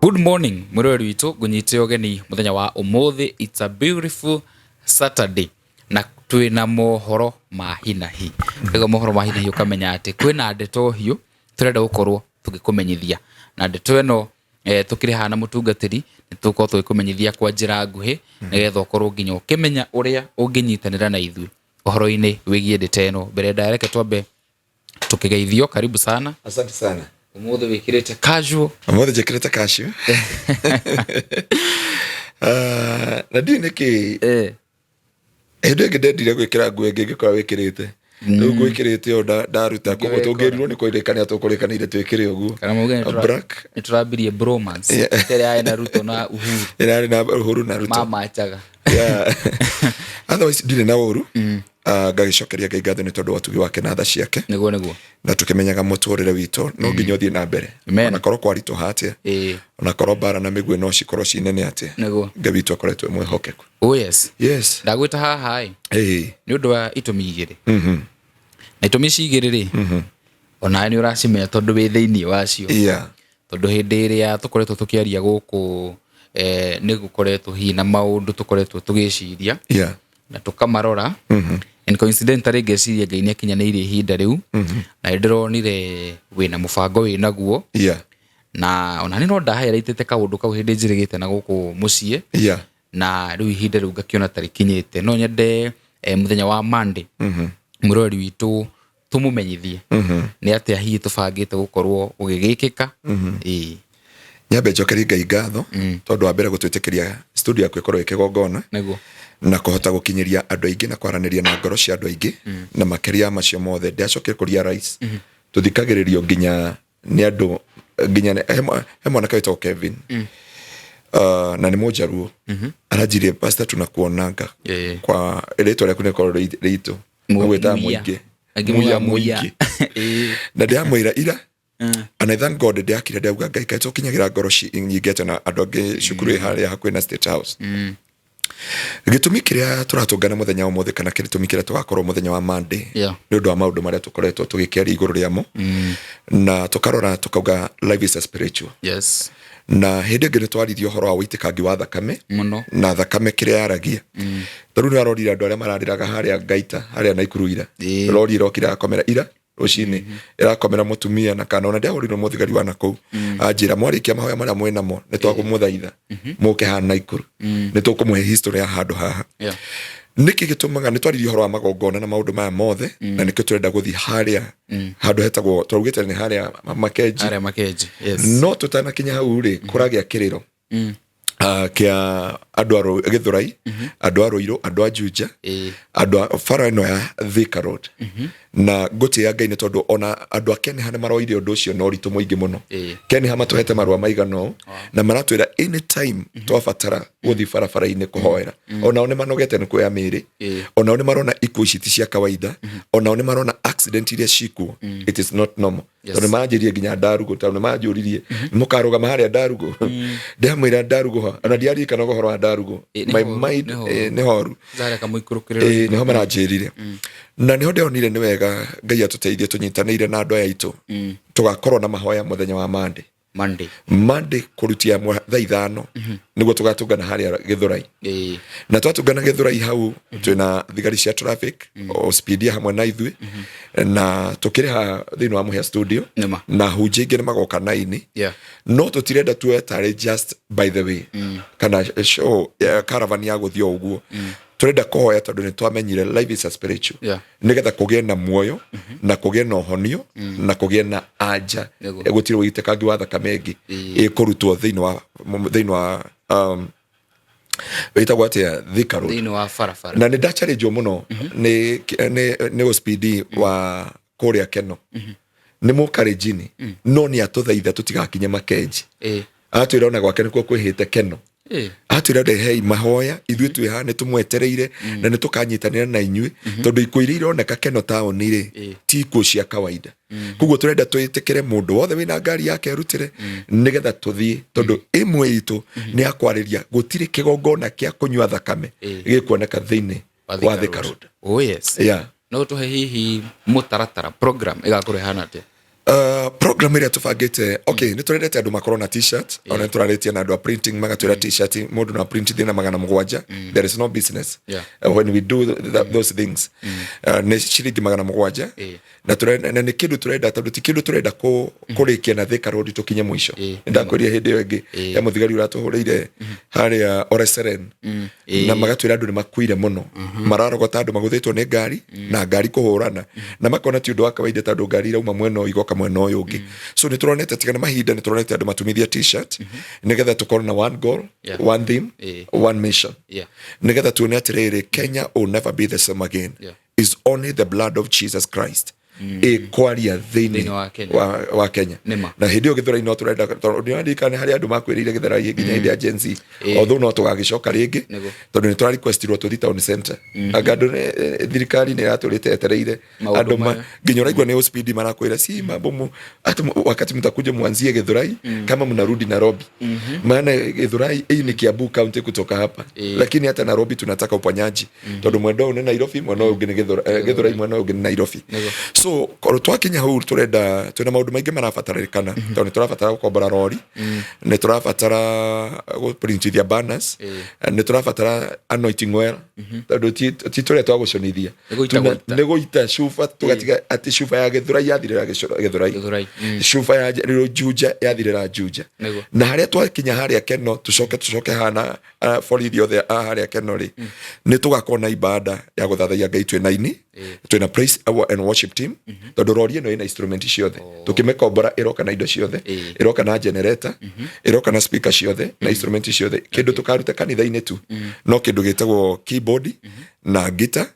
Good morning mwĩroreri witũ, ngũnyite ũgeni mũthenya wa ũmũthĩ. It's a beautiful Saturday na twĩna mohoro ma hinahi. Rĩu mohoro ma hinahi ũkamenya atĩ kwĩna ndeto hiũ tũrenda gũkorwo tũgĩkũmenyithia, na ndeto ĩno tũkĩrĩ haha na mũtungatĩri nĩ tũgũkorwo tũgĩkũmenyithia kwa njĩra nguhĩ, nĩgetha ũkorwo nginya ũkĩmenya ũrĩa ũngĩnyitanĩra na ithuĩ ũhoro-inĩ wĩgiĩ ndeto ĩno. Mbere ndaya, reke twambe tukĩgeithio. Karibu sana. Asante sana. Ũmũthĩ wĩkĩrĩte casual. Ũmũthĩ njĩkĩrĩte casual. Ah, na ndiũĩ nĩkĩ hĩndĩ ĩngĩ ndendire gwĩkĩra nguo ĩngĩ ngĩkora wĩkĩrĩte rĩu ngwĩkĩrĩte ũũ ndaruta koguo tũngĩrirwo nĩ kũrĩkanĩra tũkũrĩkanĩire twĩkĩre ũguo. Kana mauge nĩ Black. Nĩ tũrambirie bromance ĩrĩa yarĩ na Ruto na Uhuru. Ĩrarĩ na Uhuru na Ruto. Mamachaga. Yeah. Otherwise ndirĩ na ũru. Ah, ngagĩcokeria Ngai ngatho nĩ tondũ wa ũtugi wake na tha ciake. Nĩguo. Na tũkĩmenyaga mũtũrĩre witũ no nginya ũthiĩ na mbere. Amen. Ona korwo kwaritũha atĩa, ona korwo mbara na mĩguĩ no cikorwo ci nene atĩa, Ngai witũ akoretwo e mwĩhokeku. Oh yes. Yes. Ndagwĩta haha ĩ nĩ ũndũ wa itũmi igĩrĩ, na itũmi ici igĩrĩ rĩ, onawe nĩ ũracimenya tondũ wĩ thĩinĩ wacio, tondũ hĩndĩ ĩrĩa tũkoretwo tũkĩaria gũkũ nĩ gũkoretwo hihi na maũndũ tũkoretwo tũgĩciria na tũkamarora, and coincidentally ngeciria Ngai nĩ akinyanĩirie ihinda rĩu, na nĩ ndĩronire wĩna mũbango wĩ naguo, na ona nĩ no ndahighlightĩte kaũndũ kau hĩndĩ njĩrĩgĩte na gũkũ mũciĩ, na rĩu ihinda rĩu ngakĩona ta rĩkinyĩte. No nyende mũthenya wa Monday mwĩroreri witũ tũmũmenyithie nĩ atĩa hihi tũbangĩte gũkorwo gũgĩgĩkĩka. Ĩĩ. Nyambe njokerie Ngai ngatho tondũ wa mbere gũtwĩtĩkĩria studio yaku ĩkorwo ĩ kĩgongona na kũhota gũkinyĩria andũ aingĩ na kwaranĩria na ngoro cia andũ aingĩ. Na makĩria ya macio mothe, ndĩracokire kũria rice tũthikagĩrĩrio nginya nĩ andũ nginya he mwanake wĩtagwo Kevin, na nĩ mũnjaruo, aranjirie, "Pastor, tunakuonanga kwa rĩtwa rĩaku nĩkorwo rĩitũ gwĩtaga Muya. Mũingĩ." Angĩ Muya. muga Muya. Mũingĩ. Na ndĩramwĩra ira, and I thank God, ndĩakire ndauga, "Ngai, kaĩ tũkinyagĩra ngoro nyingĩ atĩa?" Na andũ angĩ cukuru ĩ harĩa hakuhĩ na State House. Gĩtũmi kĩrĩa tũratũngana mũthenya wa ũmũthĩ, kana gĩtũmi kĩrĩa tũgakorwo mũthenya wa Monday, nĩ ũndũ wa maũndũ marĩa tũkoretwo tũgĩkĩaria igũrũ rĩamo na tũkarora tũkauga life is a spiritual. Na hĩndĩ ĩngĩ nĩ twaririe ũhoro wa ũitĩkangi wa thakame na thakame kĩrĩa yaragia. Ta rĩu nĩ arorire andũ arĩa mararĩraga harĩa Ngaita, harĩa Naikuru ira. Rori ĩrokire ĩrakomera ira rũcinĩ, ĩrakomera mũtumia na kana. Ona ndĩahũrirwo mũthigari wa nakũu anjĩra, "Mwarĩkia mahoya marĩa mwĩ namo, nĩ twakũmũthaitha mũke haha Naikuru, nĩ tũkũmũhe history ya handũ haha." Nĩkĩ gĩtũmaga nĩ twaririe ũhoro wa magongona na maũndũ maya mothe, na nĩkĩo tũrenda gũthiĩ harĩa handũ hetagwo, twaugĩte nĩ harĩa Makenji. Harĩa Makenji, yes. No tũtanakinya hau rĩ, kũragĩa kĩrĩro kĩa andũ a Gĩthũrai, andũ a Rũirũ, andũ a Juja, andũ a bara ĩno ya Thika Road. Na ngũtĩĩa Ngai nĩ tondũ ona andũ a Kenha nĩ maroire ũndũ ũcio na ũritũ mũingĩ mũno. Kenha matũhete marũa maigana ũũ na maratwĩra anytime twabatara gũthiĩ barabara-inĩ kũhoera. Onao nĩ manogete nĩ kuoya mĩĩrĩ. Onao nĩ marona ikuũ ici ti cia kawaida. Onao nĩ marona accident iria cikuo, it is not normal. Tondũ nĩ manjĩrie nginya ndarugũ, tondũ nĩ manjũririe, "Mũkarũgama harĩa ndarugũ?" Ndamwĩra ndarugũ ha ona ndiaririkana ũhoro wa ndarugũ. Nĩ My horu, mind nĩ horu. Nĩ horu. Harĩa kamũikũrũkĩrĩro. Nĩho maranjĩrire na nĩho ndĩronire nĩ wega Ngai atũteithie tũnyitanĩire na andũ aya aitũ, tũgakorwo na mahoya mũthenya wa Monday. Monday. Monday kũrutia thaa 5 nĩguo tũgatũngana harĩa Gĩthũrai. Na twatũngana Gĩthũrai hau, twĩna thigari cia traffic o speedia hamwe na ithuĩ, na tũkĩrĩ thĩinĩ wa Mũhĩa studio na hunjia ingĩ nĩ magoka naini. No tũtirenda tuoe tarĩ just by the way kana show caravan ya gũthiĩ o ũguo. Tũrenda kũhoya tondũ nĩ twamenyire life is a spiritual, nĩgetha kũgĩe na muoyo na kũgĩe na ũhonio na kũgĩe na anja. Gũtirĩ ũitĩkangi wa thakame ĩngĩ ĩkũrutwo thĩinĩ wa ĩtagwo atĩa, Thika Road. Thĩinĩ wa barabara. Na nĩ ndacharĩnjwo mũno nĩ OSPD wa kũrĩa Keno, nĩ mũkarĩnjini, no nĩ atũthaitha tũtigakinye Makenji. Atwĩra ona gwake nĩkuo kwĩhĩte Keno. Atwĩra, "Rehei mahoya, ithuĩ twĩ haha nĩ tũmwetereire na nĩ tũkanyitanĩra na inyuĩ, tondũ ikuũ iria ironeka Keno taũni rĩ, ti ikuũ cia kawaida." Koguo tũrenda twĩtĩkĩre mũndũ wothe wĩna ngari yake erutĩre nĩgetha tũthiĩ, tondũ ĩmwe itũ nĩ ya kwarĩria gũtirĩ kĩgongona kĩa kũnyua thakame gĩkuoneka thĩinĩ wa Thika Road. Oh yes. No tũhe hihi mũtaratara, program ĩgakorwo ĩhana atĩa? Program ĩrĩa tũbangĩte, okay, nĩ tũrendete andũ makorwo na T-shirt. Ona nĩ tũrarĩtie na andũ a printing, magatwĩra T-shirt mũndũ no print na 700. There is no business when we do those things. Nĩ ciringi 700. Na nĩ kĩndũ tũrenda, tondũ ti kĩndũ tũrenda kũrĩkia na Thika Road tũkinye mũico. Nĩ ndakwĩrire hĩndĩ ĩyo ĩngĩ ya mũthigari ũratũhũrĩire harĩa Oreseren, na magatwĩra andũ nĩ makuire mũno, mararogota andũ magũthĩtwo nĩ ngari na ngari kũhũrana, na makona ti ũndũ wa kawaida, tondũ ngari irauma mwena ũyũ igoka mwena ũyũ ũngĩ. So nĩ tũronete, tigana mahinda, nĩ tũronete andũ matumithia T-shirt nĩgetha tũkorwo na one goal, one theme, one mission, nĩgetha tuone atĩrĩrĩ, Kenya will never be the same again. Is only the blood of Jesus Christ ĩkwaria thĩinĩ Thĩinĩ wa Kenya. wa Kenya. Nĩma. Na hĩndĩ ĩyo Gĩthũrai no tũrenda, tondũ nĩũraririkana harĩ andũ makwĩrĩire Gĩthũrai nginya hĩndĩ ya Gen Z. Although no tũgagĩcoka rĩngĩ, tondũ nĩ tũrarequestirwo tũthi town center. Anga andũ thirikari nĩ ĩratũrĩte etereire Maũndũ andũ maya. Nginya ũraigua nĩ speed marakwĩra si mambo mu ati wakati mtakuja mwanzie Githurai kama mnarudi Nairobi, maana Githurai hii ni Kiambu County kutoka hapa, lakini hata Nairobi tunataka uponyaji, tondũ mwena ũyũ nĩ Nairobi, mwena ũyũ ũngĩ nĩ Githurai, mwena ũyũ ũngĩ nĩ Nairobi. So korwo twakinya hau, tũrenda, twĩna maũndũ maingĩ marabatarĩkana, tondũ nĩ tũrabatara gũkombora rori, nĩ tũrabatara gũprintithia banners, nĩ tũrabatara anointing oil, tondũ ti tũrĩa twagũconithia. Nĩ gũita gũita. Nĩ gũita cuba, tũgatiga atĩ cuba ya Gĩthũrai yathirĩra Gĩthũrai, Gĩthũrai. Cuba ya Juja yathirĩra Juja. Na harĩa twakinya harĩa Keno, tũcoke hana borithi othe a harĩa Keno rĩ, nĩ tũgakorwo na ibada ya gũthathaiya Ngai, twĩna ini, twĩna praise and worship team, tondũ rori ĩno ĩna instrument ciothe. Tũkĩmĩkombora ĩroka na indo ciothe, ĩroka na generator, ĩroka na speaker ciothe na instrument ciothe. Kĩndũ tũkaruta kanitha-inĩ tu no kĩndũ gĩtagwo keyboard na guitar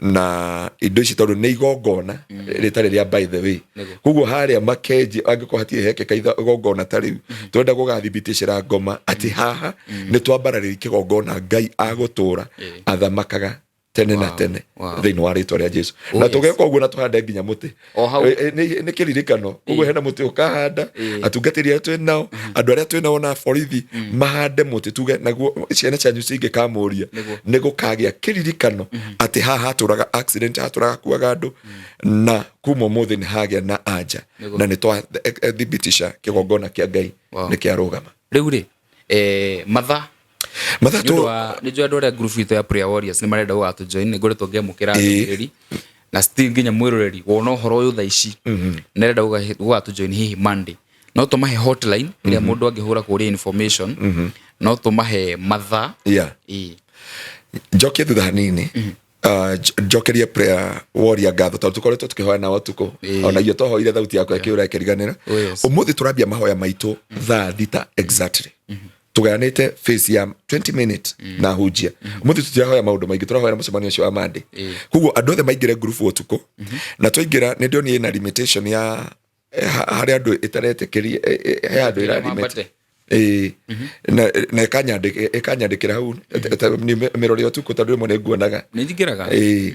na indo ici, tondũ nĩ igongona rĩtarĩ rĩa, by the way. Koguo harĩa Makenji, angĩkorwo hatirĩ hekeka igongona ta rĩu, tũrenda gũgathibitĩcĩra ngoma atĩ haha nĩ twambararĩria kĩgongona Ngai agũtũra athamakaga tene na tene thĩinĩ wa rĩtwa rĩa Jesu. Na tũgeka ũguo na tũhande nginya mũtĩ. O hau. Nĩ kĩririkano. Koguo hena mũtĩ ũkahanda, atungatĩri arĩa twĩ nao, andũ arĩa twĩ nao na borithi mahande mũtĩ, tuge naguo ciana cianyu cingĩkamũria, nĩ gũkagĩa kĩririkano atĩ haha hatũraga accident, hatũraga kuaga andũ, na kuma ũmũthĩ nĩ hagĩa na anja na nĩ twathibitisha kĩgongona kĩa Ngai nĩ kĩarũgama. Rĩu rĩ, mathaa? Mathaa? Nĩ ũndũ wa nĩ njũĩ andũ arĩa group itũ ya prayer warriors nĩ marenda gũgatũ join. Nĩ ngoretwo ngĩamũkĩra ndũmĩrĩri, na still nginya mwĩroreri wona ũhoro ũyũ thaa ici nĩ arenda gũgatũ join hihi Monday, no tũmahe hotline ĩrĩa mũndũ angĩhũra kũria information, no tũmahe mathaa? Njokie thutha hanini. Njokerie prayer warrior ngatho, tondũ tũkoretwo tũkĩhoya nao ũtukũ. Ona irio twahoire, thauti yakwa ĩkĩũra ĩkĩriganĩra. Oh, yes. Ũmũthĩ tũrambia mahoya maitũ thaa 6 exactly, tũgayanĩte phase ya 20 minutes na hunjia. Ũmũthĩ tũtirahoya maũndũ maingĩ, tũrahoya mũcemanio ũcio wa Monday. Koguo andũ othe maingĩre group ũtukũ, na twaingĩra, nĩ ndionire ĩna limitation ya harĩ andũ ĩtaretĩkĩria, he andũ ĩra limit. Mambate. Ĩĩ, na ĩkanyandĩkĩra hau mĩrore ũtukũ, tondũ rĩmwe nĩ nguonaga. Nĩ njingĩraga. Ĩĩ.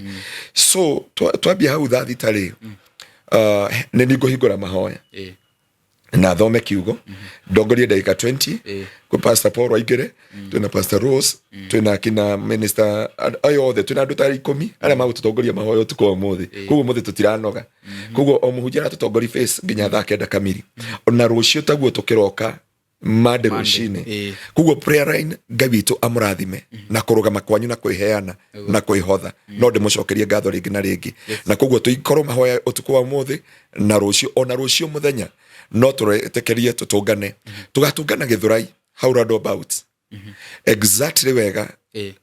So twambia hau thaa 6 rĩ, nĩ ningũhingũra mahoya na thome kiugo, ndongorie ndagĩka 20. Kwĩ Pastor Paul aingĩre, twĩna Pastor Rose, twĩna kina minister ayo othe, twĩna andũ ta 10 arĩa magũtũtongoria mahoya ũtukũ wa ũmũthĩ. Koguo ũmũthĩ tũtiranoga, koguo o mũhunjia aratũtongoria face nginya thaa 9 kamiri. Ona rũciũ taguo, tũkĩroka Monday rũcinĩ. Koguo prayer line, Ngai witũ amũrathime na kũrũgama kwanyu na kwĩheana na kwĩhotha. No ndĩmũcokerie ngatho rĩngĩ na rĩngĩ. Na koguo tũikorwo mahoya ũtukũ wa ũmũthĩ na rũciũ, ona rũciũ mũthenya no tũretĩkĩrie tũtũngane. Tũgatũngana Gĩthũrai hau roundabout exactly wega.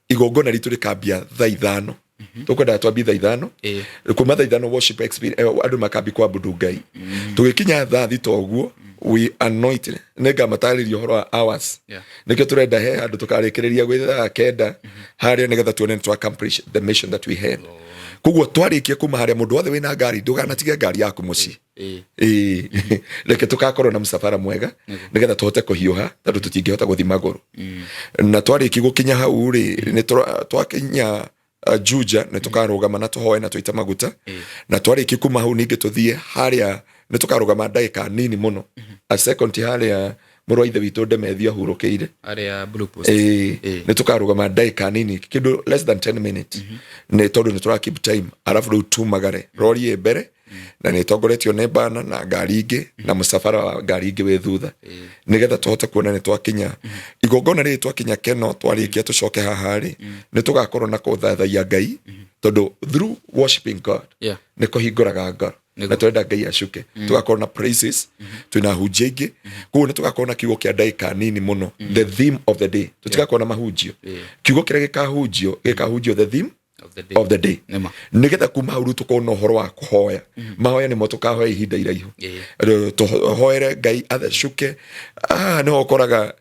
Igongona ritũ rĩkambia thaa 5, tũkwendaga twambie thaa 5. Kuma thaa 5 worship experience, andũ makambi kwabudu Ngai. Tũgĩkinya thaa 6 ũguo, we anoint. Nĩ ngamatarĩria ũhoro wa hours. Nĩkĩo tũrenda he handũ tũkarĩkĩrĩria gwĩ thaa 9 harĩa, nĩgetha tuone nĩ twa accomplish the mission that we had. Koguo twarĩkia kuma harĩa, mũndũ wothe wĩna ngari, ndũganatige ngari yaku mũciĩ. Ĩĩ. Reke tũgakorwo na mũcabara mwega nĩgetha tũhote kũhiũha, tondũ tũtingĩhota gũthiĩ magũrũ. Na twarĩkia gũkinya hau rĩ, nĩ twakinya Juja, nĩ tũkarũgama na tũhoe na tũite maguta. Na twarĩkia kuma hau, ningĩ tũthiĩ harĩa, nĩ tũkarũgama ndagĩka nini mũno, a second, harĩa mũrũ wa ithe witũ Ndemethio ahurũkĩire. Harĩa Blue Post. Ĩĩ, nĩ tũkarũgama ndagĩka nini, kĩndũ less than 10 minutes, nĩ tondũ nĩ tũra keep time. Arabu rĩu tumagare rori ĩ mbere. Na nĩ ĩtongoretio nĩ bana na ngari ingĩ na mũcabara wa ngari ingĩ wĩ thutha, nĩgetha tũhote kuona nĩ twakinya igongona rĩrĩ. Twakinya Keno, twarĩkia, tũcoke haha rĩ, nĩ tũgakorwo na kũthathaiya Ngai, tondũ through worshiping God nĩ kũhingũraga ngoro. Na tũrenda Ngai acuke. Tũgakorwo na praises, twĩna ahunjia aingĩ, koguo nĩ tũgakorwo na kiugo kĩa ndagĩka nini mũno, the theme of the day. Tũtigakorwo na mahunjio. Kiugo kĩrĩa gĩkahunjio the theme of the day. Of the day. Nĩma. Nĩgetha kuma hau rĩu tũkorwo na ũhoro wa kũhoya. Mahoya nĩmo tũkahoya ihinda iraihu. Tũhoere Ngai athecuke. Ah, nĩho ũkoraga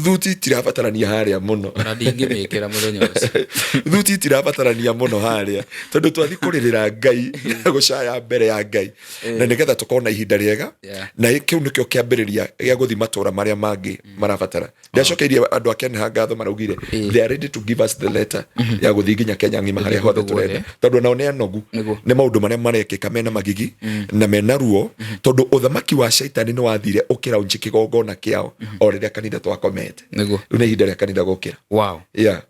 thuti itirabatarania harĩa mũno. Ona ndingĩmĩkĩra mũthenya ũcio. Thuti itirabatarania mũno harĩa, tondũ twathi kũrĩrĩra Ngai, gũcaya mbere ya Ngai, na nĩgetha tũkorwo na ihinda rĩega. Na kĩu nĩkĩo kĩambĩrĩria gĩa gũthi matũra marĩa mangĩ marabatara. Ndacokeirie andũ a Kenha ngatho, maraugire they are ready to give us the letter ya gũthiĩ nginya Kenya ng'ima, harĩa hothe kũndũ tũrenda, guothe. Tondũ nao nĩ anogu nĩ maũndũ marĩa marekĩka, mena magigi na mena ruo, tondũ ũthamaki wa Caitani nĩ wathire ũkĩraunji kĩgongona kĩao o rĩrĩa kanitha twakomete. Rĩu nĩ ihinda rĩa kanitha gũkĩra.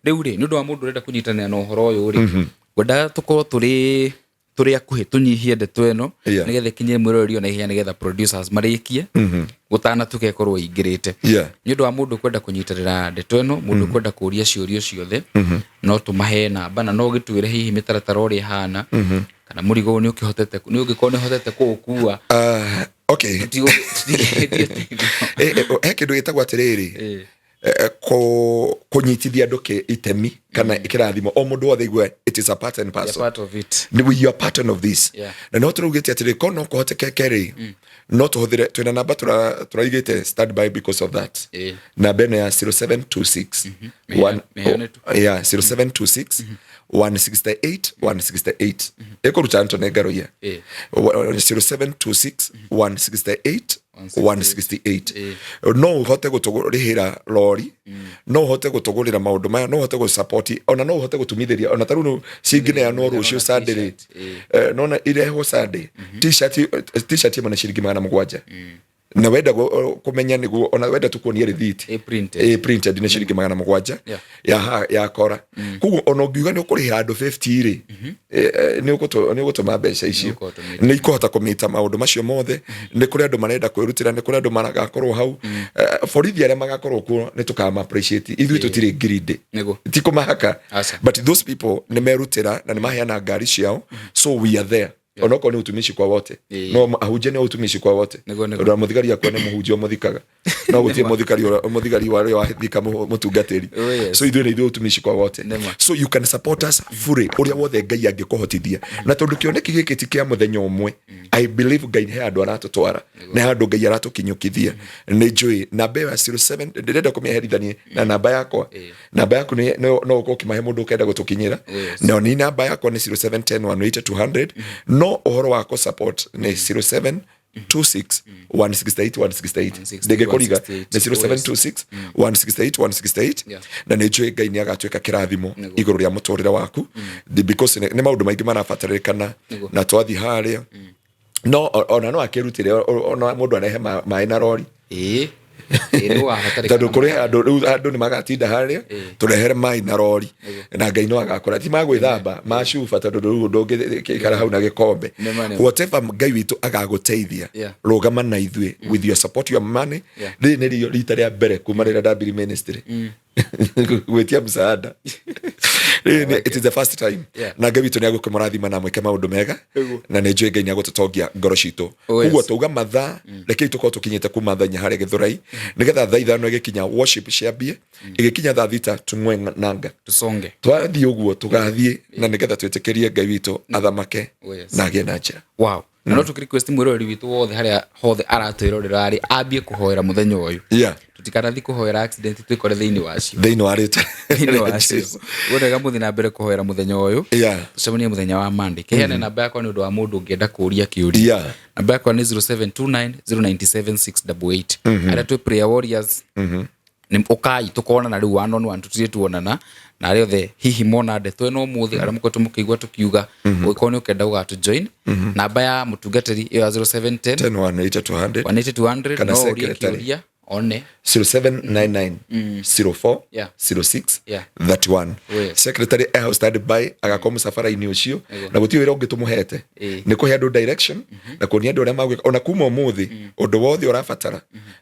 Rĩu rĩ, nĩ ũndũ wa mũndũ ũrenda kũnyitanĩra na ũhoro ũyũ rĩ, ngwendaga tũkorwo tũrĩ akuhĩ, tũnyihie ndeto ĩno nĩgetha ĩkinyĩre mwĩroreri ona ihenya, nĩgetha producers marĩkie gũtanatuka ĩkorwo ĩingĩrĩte. Nĩ ũndũ wa mũndũ kwenda kũnyitanĩra ndeto ĩno, mũndũ kwenda kũria ciũrio ciothe, no tũmahe namba na no ũgĩtwĩre hihi mĩtaratara ũrĩa ĩhana, kana mũrigo ũyũ nĩ ũkĩhotete, nĩ ũngĩkorwo nĩ ũhotete kũũkua. Okay. Tũtigũĩtie ũteithio. He kĩndũ gĩtagwo atĩrĩrĩ, kũnyitithia andũ itemi kana kĩrathimo, o mũndũ wothe igue it is a part and We are parcel. Part of it. We are part of this. Na no tũraugĩte atĩrĩ, ko no kũhotekeke rĩ, no tũhũthĩre, twĩna namba tũraigĩte stand by because of that. Namba ĩno ya 0726 Mĩheane tu. Yeah, 0726 168 168, ĩkũruta Antony Ngaruiya. 0726 168 168. No ũhote gũtũrĩhĩra rori, no ũhote gũtũgũrĩra maũndũ maya, no ũhote gũsupport, ona no ũhote gũtumithĩria, ona ta rĩu cingĩneanwo rũciũ Sunday rĩ. Nona irehwo Sunday, t-shirt ĩmwe nĩ ciringi 700, na wenda kũmenya nĩguo, ona wenda tukuonie rĩthiti. Ĩ printed. Ĩ printed, nĩ ciringi 700. Ya kora. Koguo ona ũngiuga nĩ ũkũrĩhĩra andũ 50 rĩ, nĩ ũgũtũma mbeca icio. Nĩ ũkũhota. Nĩ ikũhota kũmita maũndũ macio mothe. Nĩ kũrĩ andũ marenda kwĩrutĩra, nĩ kũrĩ andũ magakorwo hau. Borithi arĩa magakorwo kuo nĩ tũkama appreciate. Ithuĩ tũtirĩ greedy. Ti kũmahaka. Aca. But those people nĩ merutĩra na nĩ maheana ngari ciao, so we are there, onokorwo nĩ utumishi kwa wote. No ahunjia nĩ utumishi kwa wote. Nĩguo. Tondũ ona mũthigari akua nĩ mũhunjia ũmũthikaga, no gũtirĩ mũthigari warĩa wathika mũtungatĩri. So ithuĩ nĩ ithuĩ utumishi kwa wote. So you can support us fully ũrĩa wothe Ngai angĩkũhotithia, na tondũ kĩoneki gĩkĩ ti kĩa mũthenya ũmwe, I believe Ngai he handũ aratũtwara na he handũ Ngai aratũkinyũkithia. Nĩ njũĩ namba ĩyo ya 07 ndĩrenda kũmĩeherithanie na namba yakwa. Namba yaku no ũkorwo ũkĩmahe mũndũ ũkenda gũtũkinyĩra. No ni namba yakwa nĩ 0710 180 200, no ũhoro wa kũ support nĩ 07 26 168 168. Ndĩngĩkũriga, nĩ 0726 168 168. Na nĩ njũĩ Ngai nĩ agatuĩka kĩrathimo igũrũ rĩa mũtũrĩre waku, because nĩ maũndũ maingĩ marabatarĩkana. Na twathiĩ harĩa, no ona no akĩrutĩre, ona mũndũ arehe maĩ na rori. Ĩĩ, nĩ ũgabatarĩkana. Tondũ kũrĩ andũ rĩu, andũ nĩ magatinda harĩa, tũrehere maĩ na rori, na Ngai no agakora ti magwĩthamba macuba, tondũ rĩu ndũngĩikara hau na gĩkombe. Nĩma, nĩma. Whatever Ngai witũ agagũteithia, rũgama na ithuĩ with your support, your money. Rĩrĩ nĩrĩo rita rĩa mbere kuma rĩrĩa ndambiri ministry gwĩtia msaada. Rĩrĩ it is the first time. Na Ngai witũ nĩ agũkĩmũrathima na mwĩke maũndũ mega. Na nĩ njũĩ Ngai nĩ agũtũtongia ngoro citũ. Koguo tauga mathaa, rekei tũkorwo tũkinyĩte kuma thaa 4 harĩa Gĩthũrai, nĩgetha thaa 5 ĩgĩkinya worship ciambie, ĩgĩkinya thaa 6 tũng'we nanga. Tusonge. Twathiĩ ũguo tũgathiĩ, na nĩgetha twĩtĩkĩrie Ngai witũ athamake na agĩe na njĩra. Wow, na no tũkĩ request mwĩroreri witũ wothe harĩa hothe aratwĩrorera rĩ, ambie kũhoera mũthenya ũyũ. Tũtikanathi kũhoera accident twĩkore thĩinĩ wacio. Thĩinĩ wa rĩtwa Thĩinĩ rĩa wacio. Jesu. Ũguo mũthiĩ na mbere kũhoera mũthenya ũyũ. Tũcemanie mũthenya wa Monday. Kĩheane namba yakwa nĩ ũndũ wa mũndũ ũngĩenda kũũria kĩũria. Namba yakwa nĩ 0729 097 688. Arĩa twĩ prayer warriors, nĩ ũkai tũkonana rĩu one on one, tũtirĩ tuonana, na arĩa othe hihi mona ndeto ĩno ũmũthĩ, arĩa mũkoretwo mũkĩigua tũkiuga, ũngĩkorwo nĩ ũkenda gũgatũ join, namba ya mũtungatĩri ĩyo ya 0710 10 180 200 180 200. Kana No ũrie secretary. kĩũria one. 0799 04 06 31. Secretary e hau stand by, agakorwo mũcabara-inĩ ũcio, na gũtirĩ wĩra ũngĩ tũmũhete, nĩ kũhe andũ direction na kuonia andũ ũrĩa magwĩka. Ona kuma ũmũthĩ, ũndũ wothe ũrabatara,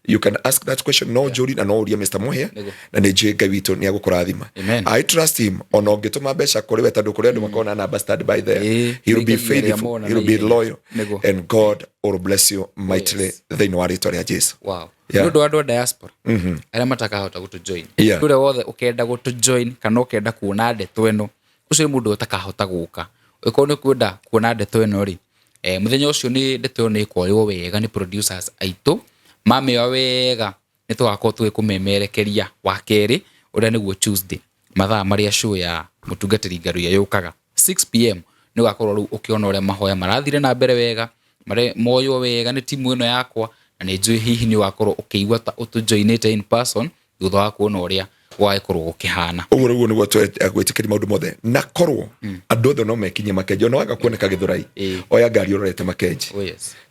you can ask that question, no njũri na no ũrie Mr. Muhia, na nĩ njũĩ Ngai witũ nĩ agũkũrathima. Amen. I trust him. Ona ũngĩtũma mbeca kũrĩ we, tondũ kũrĩ andũ makoragwo na namba stand by there, he will be nĩikagia arĩa faithful, mona he will be na ihenya. loyal, and God will bless you mightily thĩinĩ wa rĩtwa rĩa Jesu. Nĩ ũndũ wa andũ a diaspora arĩa matakahota gũtũ join, ũrĩa wothe ũkenda gũtũ join kana ũkenda kuona ndeto ĩno, ũcio nĩ mũndũ ũtakahota gũka. Ũngĩkorwo nĩ kwenda kuona ndeto ĩno rĩ, mũthenya ũcio nĩ ndeto ĩyo nĩ ĩkoywo wega nĩ producers aitũ, mamĩoya wega nĩ tũgakorwo tũgĩkũmemerekeria wa kerĩ, ũrĩa nĩguo Tuesday, mathaa marĩa show ya mũtungatĩri Ngaruiya yũkaga 6 p.m., nĩ ũgakorwo rĩu ũkĩona ũrĩa mahoya marathire na mbere wega, marĩa moywo wega nĩ timu ĩno yakwa, na nĩ njũĩ hihi nĩ ũgakorwo ũkĩigua ta ũtũjoinĩte in person thutha wa kuona ũrĩa gwagĩkorwo gũkĩhana. Ũguo rĩu nĩguo gwĩtĩkĩria maũndũ mothe, na korwo andũ othe no mekinyie Makenji, ona waga kuoneka Gĩthũrai, oya ngari ũrorete Makenji,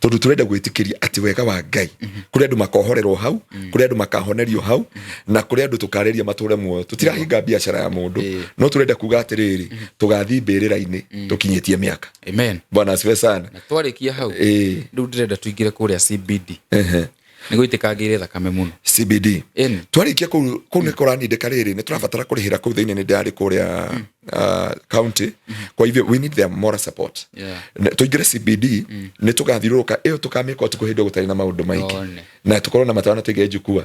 tondũ tũrenda gwĩtĩkĩria atĩ wega wa Ngai, kũrĩ andũ makohorerwo hau, kũrĩ andũ makahonerio hau, na kũrĩ andũ tũkarĩria matũre muoyo. Tũtirahinga biacara ya mũndũ, no tũrenda kuga atĩrĩrĩ, tũgathiĩ mbĩrĩra-inĩ tũkinyĩtie mĩaka. Amen. Bwana asifiwe sana. Na twarĩkia hau, rĩu ndĩrenda tũingĩre kũrĩa CBD, nĩ gũitĩkangĩire thakame mũno. CBD. Ĩni. Twarĩkia kũu, kũu nĩ kũranindĩka rĩrĩ, nĩ tũrabatara kũrĩhĩra kũu thĩinĩ. Nĩ ndĩrarĩ kũrĩa county, kwa hivyo we need their moral support. Tũingĩre CBD, nĩ tũgathiũrũrũka ĩyo, tũkamĩka ũtukũ hĩndĩ ĩyo gũtarĩ na maũndũ maingĩ, One. na tũkorwo na matawa na tũige njukua,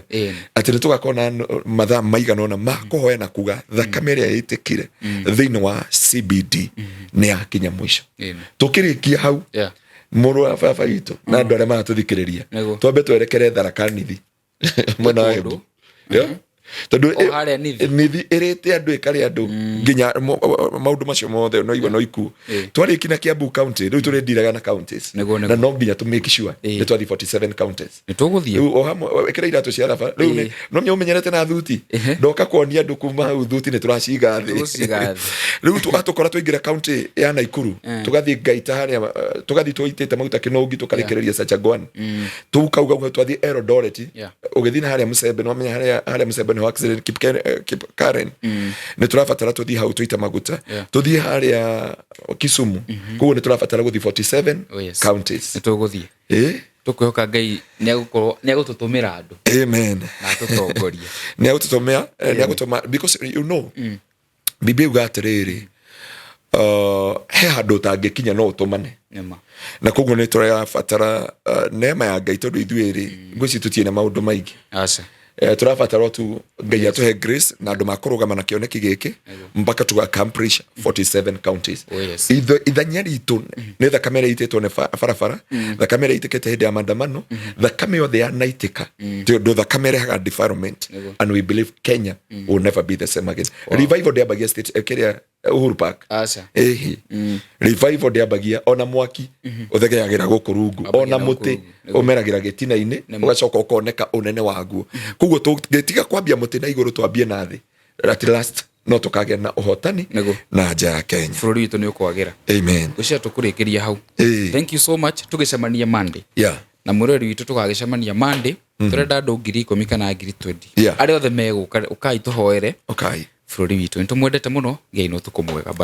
atĩ nĩ tũgakorwo na mathaa maigana ũna ma kũhoya na kuga thakame ĩrĩa ĩtĩkire thĩinĩ wa CBD nĩ yakinya mũico. Tũkĩrĩkia hau, mũrũ wa baba witũ na andũ arĩa maratũthikĩrĩria, twambe twerekere Tharaka Nithi, mwena wa Kũndũ. Embu. Yeah. Tondũ O harĩa Nithi. Nithi ĩrĩte andũ, ĩkarĩa andũ nginya maũndũ macio mothe no igua no ikuũ. Twarĩki na Kiambu County, rĩu tũrĩndiraga na counties, na no nginya tũ make sure nĩ twathiĩ 47 counties. Nĩ tũgũthiĩ. Rĩu o hamwe ĩkĩra iratũ cia raba rĩu, no nĩ ũmenyerete na thuti, ndoka kuonia andũ kuma hau thuti nĩ tũraciga thĩ. Tũgũciga thĩ. Rĩu tũgatũkora twaingĩra county ya Naikuru, tũgathiĩ Ngaita harĩa, tũgathiĩ tũitĩte maguta Kĩnũngi, tũkarĩkĩrĩria Sachangwan, tukauga uga twathiĩ Eldoret, ũgĩthiĩ na harĩa Mũsembe, nĩ wamenya harĩa Mũsembe nĩho accident Kip Karen, nĩ tũrabatara tũthiĩ hau tũite maguta, tũthiĩ harĩa Kisumu. Koguo nĩ tũrabatara gũthiĩ 47 Oh, yes. counties. Nĩ tũgũthiĩ. Tũkwĩhoka Ngai nĩ agũkorwo nĩ agũtũtũmĩra andũ Amen. na atũtongorie. Nĩ agũtũtũmĩa, nĩ agũtũma, because Biblia yuga atĩrĩrĩ, he handũ ũtangĩkinya no ũtũmane. Nĩma. Na koguo nĩ tũrabatara neema ya Ngai, tondũ ithuĩ rĩ, ngwĩci tũtirĩ na maũndũ maingĩ. Aca. Tũrabatara o tu Ngai atũhe grace na andũ makũrũgama na kĩoneki gĩkĩ mpaka tu accomplish 47 counties. Oh, yes. Ithenya ritũ nĩ thakame ĩrĩa ĩitĩtwo nĩ barabara, thakame ĩrĩa ĩitĩkĩte hĩndĩ ya maandamano, thakame yothe yanaitĩka, tondũ thakame ĩrehaga defilement, and we believe Kenya will never be the same again. Revival ndĩambagia state, kĩrĩa Uhuru Park. Aca. Ĩhĩ, revival ndĩambagia, ona mwaki ũthegeagĩra gũkũ rungu, Wambagia ona na gũkũ mũtĩ rungu, nĩguo. ũmeragĩra gĩtina-inĩ, ũgacoka ũkoneka ũnene waguo. Koguo tũngĩtiga kwambia mũtĩ na igũrũ, twambie na thĩ, at last no tũkagĩa na ũhotani Nĩguo. na nja ya Kenya. Bũrũri witũ nĩ ũkwagĩra. Amen. Gwĩciria tũkũrĩkĩria hau. Thank you so much, tũgĩcemania Monday. Na mwĩrori witũ, tũgagĩcemania Monday. Tũrenda andũ 10,000 kana 20,000, arĩa othe megũka, ũkai tũhoere Okay. bũrũri witũ. Nĩ tũmwendete mũno. Gĩai na ũtukũ mwega. Bye.